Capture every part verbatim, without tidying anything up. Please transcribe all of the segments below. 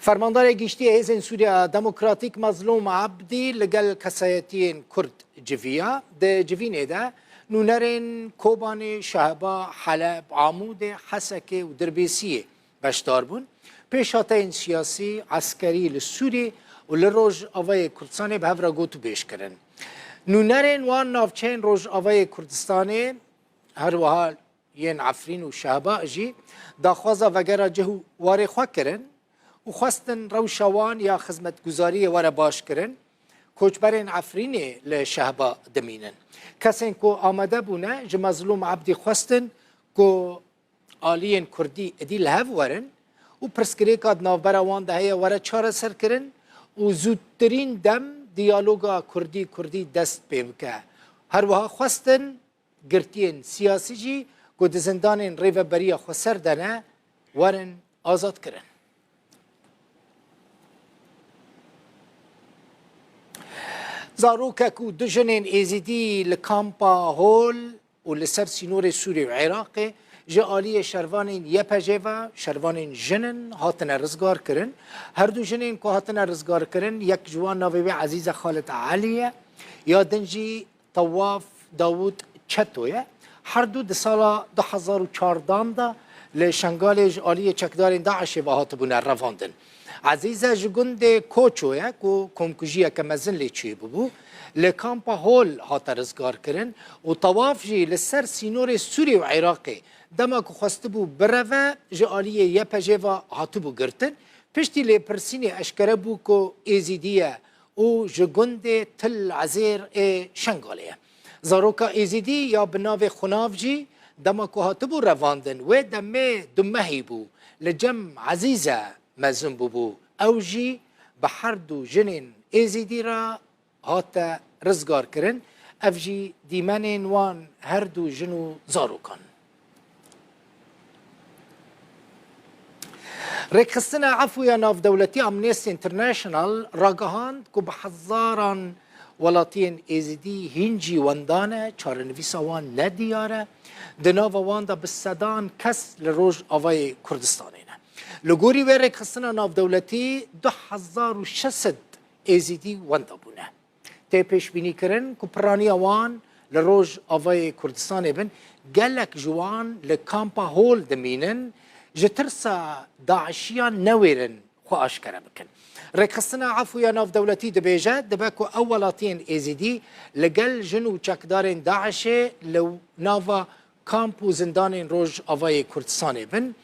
Fermandarê Giştî yê Hêzên Sûriya Demokratîk Mezlûm Ebdî li gel kesayetiyên Kurd civiya. Di civînê de nûnerên Kobanê, Şehba, Heleb, Amûdê, Hesekê û Dirbêsiyê beşdar bûn. Pêşhateyên siyasî, eskerî li Sûrî û li Rojavayê Kurdistanê bi hev re gotûbêj kirin. Nûnerên wan navçeyên Rojavayê Kurdistanê, her wiha yên Efrîn û Şehba jî daxwaza vegera cih û warê xwe kirin û xwestin rewşa wan ya xizmetguzariyê were baş kirin. Koçberên Efrînê li Şehba dimînin. Kesên ku amade bûne ji Mezlûm Ebdî xwestin ku aliyên Kurdî êdî li hev werin û pirsgirêka di navbera wan de heye were çareserkirin û zûtirîn dem diyaloga Kurdî-Kurdî dest pê bike. Her wiha xwestin girtiyên siyasî jî ku di zindanên Rêveberiya Xweser de ne, werin azadkirin. Zarokek û du jinên Êzidî li kampa Hol û li ser sînorê Sûriyê û Iraqê ji aliyê şervanên Y P G ve, şervanên jin in, hatine rizgarkirin. Her du jinên ku hatine rizgarkirin, yek ji wan navê wê Ezîze Xalid Elî ye, ya din jî Tewaf Dawûd Çeto ye. Her du di sala du hezar û çardan de li Şengalê ji aliyê çekdarên DAIŞê ve hatibûne revandin. Ezîze ji gundê Koço ye ku komkujiyeke mezin lê çêbûbû. Li kampa Hol hate rizgarkirin û Tewaf jî li ser sînorê Sûriyê û Iraqê dema ku xwestibû bireve ji aliyê Y P G ve hatibû girtin. Piştî lêpirsînê eşkere bû ku Êzîdî ye û ji gundê Til Ezêr ê Şengalê ye. Zaroka Êzîdî ya bi navê Xunav jî dema ku hatibû revandin, wê demê dumehî bû, li cem Ezîze mezin bûbû. Ew jî bi her du jinên Êzîdî re hate rizgarkirin. Ev jî dîmenên wan her du jin û zarokan. Rêkxistina Efû ya Navdewletî Amnesty International ragihand ku bi hezaran welatiyên Êzidî hîn jî wenda ne, çarenivîsa wan ne diyar e. Di nava wan de bi sedan kes li Rojavayê Kurdistanê ne. Li gorî wê rêkxistina navdewletî du hezar û şeş sed Êzidî wenda bûne. Tê pêşbînîkirin ku piraniya wan li Rojavayê Kurdistanê bin, gelek ji wan li kampa Hol dimînin, ji tirsa DAIŞiyan newêrin xwe aşkere bikin. Rêkxistina Efû ya Navdewletî dibêje, dibe ku ew welatiyên Êzidî li gel jin û çekdarên DAIŞê li nava kamp û zindanên Rojavayê Kurdistanê bin,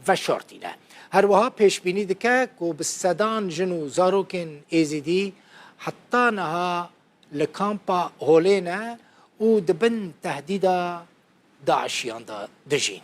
veşartîne. Her wiha pêşbînî dike ku bi sedan jin û zarokên Êzidî heta niha li kampa Holê ne û di bin tehdîda DAIŞiyan de dijîn.